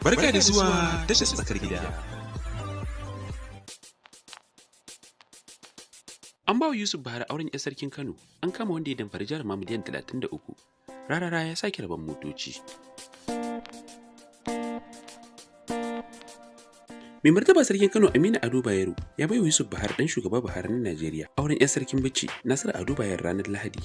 Barka da zuwa tashar Tsakar Gida. An ba wa Yusuf Buhari auren 'yar sarkin Kano, an kama wanda ya damfari jaruma miliyan 33. Rarara ya sake rabon motoci. Mai martaba sarkin Kano Aminu Ado Bayero ya bai wa Yusuf Buhari dan shugaba Buhari na Najeriya auren 'yar sarkin Bichi Nasiru Ado Bayero ranar Lahadi.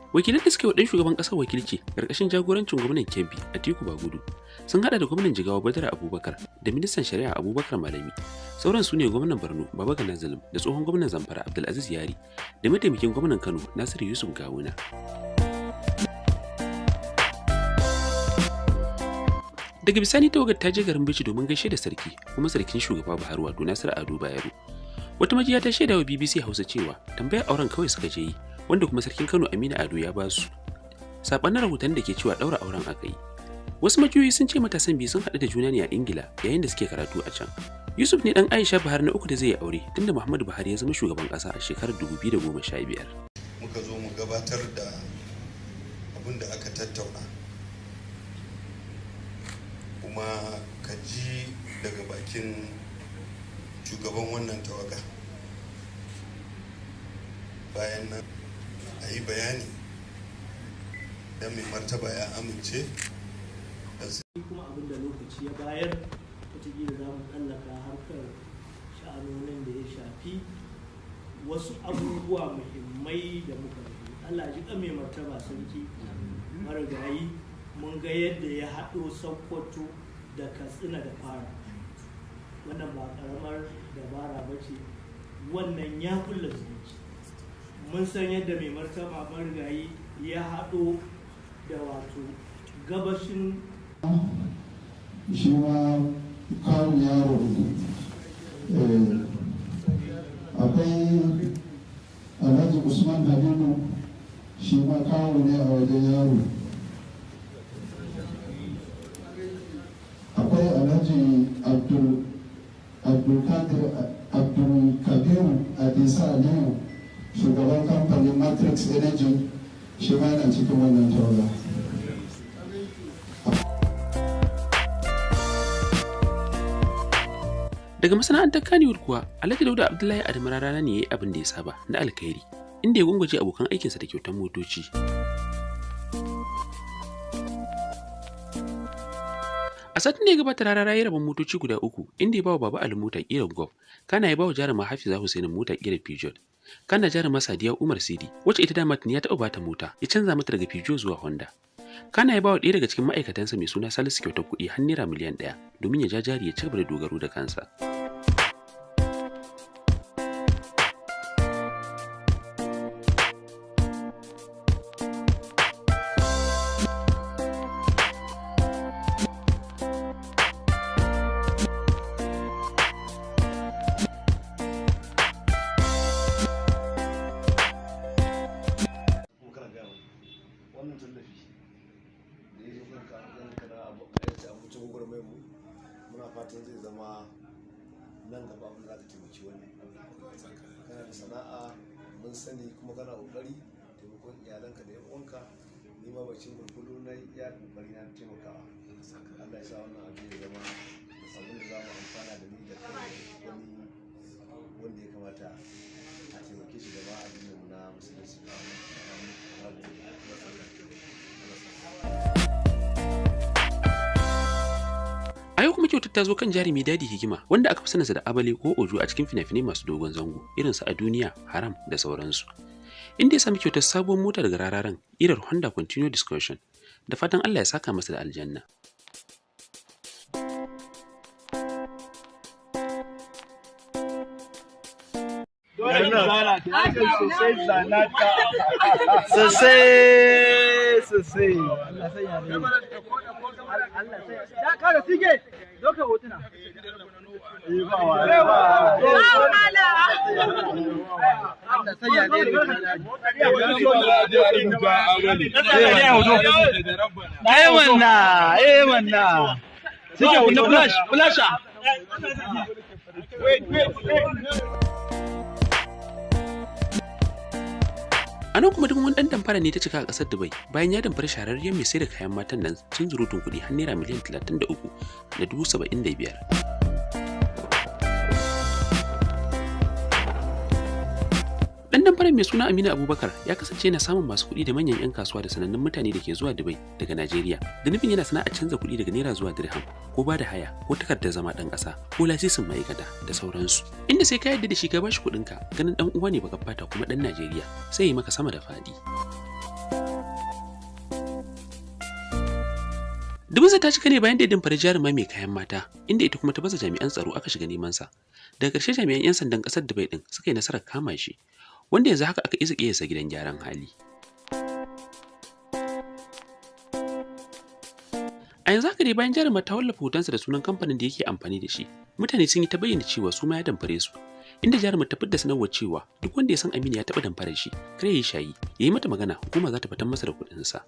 Wakilan da suka yi wa ɗan shugaban ƙasar wakilci ƙarƙashin jagorancin gwamnan Kebbi Atiku Bagudu sun haɗa da gwamnan Jigawa Badar Abubakar da ministan shari'a Abubakar Malami. Sauran su ne gwamnan Borno Babagana Zulum da tsohon gwamnan Zamfara Abdulaziz Yari da mataimakin gwamnan Kano Nasiru Yusuf Gawuna. Daga bisani tawagar ta je garin Bichi domin gaishe da sarki kuma sarkin shugaba Buhari wato Nasiru Ado Bayero. Wata majiya ta shaida wa BBC Hausa cewa tambayar auren kawai suka je yi, wanda kuma sarkin Kano Aminu Ado ya ba su. Sabanin rahoton da ke cewa daura auren aka yi. Wasu majiyoyi sun ce matasan biyu sun haɗu da juna ne a Ingila yayin da suke karatu a can. Yusuf ne dan Aisha Buhari na uku da zai yi aure tunda Muhammadu Buhari ya zama shugaban ƙasa a shekarar 2015. Muka zo mu gabatar da abin da aka tattauna. Kuma ka ji daga bakin shugaban wannan tawaga. Bayan nan a yi bayani don mai martaba ya amince. Kuma abin da lokaci ya bayar, wataƙila za mu tsallaka harkar sha'anonin da ya shafi wasu abubuwa muhimmai da muka yi. Allah ji kan mai martaba sarki marigayi, mun ga yadda ya haɗo Sokoto da Katsina da Fara. Wannan ba ƙaramar dabara ba ce, wannan ya kulla zumunci. Mun san yadda mai martaba marigayi ya haɗo da wato gabashin shi ma kawo yaro. Akwai Alhaji Usman Habibu, shi ma kawo ne a wajen yaro. Akwai Alhaji Abdulkabiru Adisa Aliyu, shugaban kamfanin Matrix Energy, shi ma yana cikin wannan tawaga. Daga masana'antar Kannywood kuwa, Alhaji Dauda Abdullahi Adamu Rarara ne ya yi abin da ya saba na alkhairi, inda ya gwangwaje abokan aikinsa da kyautar motoci. A satin da ya gabata Rarara ya rabon motoci guda uku, inda ya bawa Baba Ali mota ƙirar Golf, kana ya bawa jaruma Hafiza Hussaini mota ƙirar Peugeot, kana jaruma Sadiya Umar Sidi, wacce ita dama tuni ya taɓa bata mota, ya canza mata daga Peugeot zuwa Honda. Kana ya bawa ɗaya daga cikin ma'aikatansa mai suna Salisu kyautar kuɗi har naira miliyan 1 domin ya ja jari ya ci gaba da dogaro da kansa. Wannan tallafi da ya zo kanka ganin ka na abincin gwagwarmayar mu, muna fatan zai zama nan gaba abin da za ka taimaki wani. Kana da sana'a mun sani, kuma kana ƙoƙari taimakon iyalanka da 'yan uwanka. Ni ma bakin gwargwado na iya ƙoƙari na taimakawa. Allah ya sa wannan abu ya zama abin da za mu amfana da ni da kai da wani wanda ya kamata a taimake shi gaba addinin mu na musulunci. A yau kuma kyautar ta zo kan jarumi Dadi Hikima, wanda aka fi saninsa da Abale ko Ojo a cikin fina-finai masu dogon zango irin su A Duniya, Haram da sauransu. Inda ya sami kyautar sabuwar mota daga Rararan irar Honda Continue Discussion. Da fatan Allah ya saka masa da aljanna. Sosai sosai. Ya kara sige, doka hotuna. Eh manna, eh manna. Suke kunna flash, flasha. A A nan kuma duk wani ɗan damfara ne ta cika a ƙasar Dubai bayan ya damfari shahararriyar mai sayar da kayan matan nan sun zurutun kuɗi har naira miliyan 33,75,000. Ɗan damfarar mai suna Aminu Abubakar ya kasance yana samun masu kuɗi da manyan 'yan kasuwa da sanannun mutane da ke zuwa Dubai daga Najeriya. Da nufin yana sana'ar canza kuɗi daga naira zuwa dirham ko ba da haya ko takardar zama ɗan ƙasa ko lasisin ma'aikata da sauransu. Inda sai ka yarda da shi ka bashi kuɗinka, ganin ɗan uwa ne baka fata kuma ɗan Najeriya, sai ya maka sama da faɗi. Dubinsa ta cika ne bayan da ya damfari jaruma mai kayan mata, inda ita kuma ta baza jami'an tsaro aka shiga neman sa. Daga ƙarshe jami'an 'yan sandan ƙasar Dubai ɗin suka yi nasarar kama shi, wanda yanzu haka aka isa ƙiyasa gidan gyaran hali. A yanzu haka dai bayan jarumar ta wallafa hotonsa da sunan kamfanin da yake amfani da shi, mutane sun yi ta bayyana cewa su ma ya damfare su, inda jarumar ta fidda sanarwar cewa duk wanda ya san Aminu ya taɓa damfarar shi, kar ya yi shayi, ya yi mata magana, hukuma za ta fitar masa da kuɗinsa.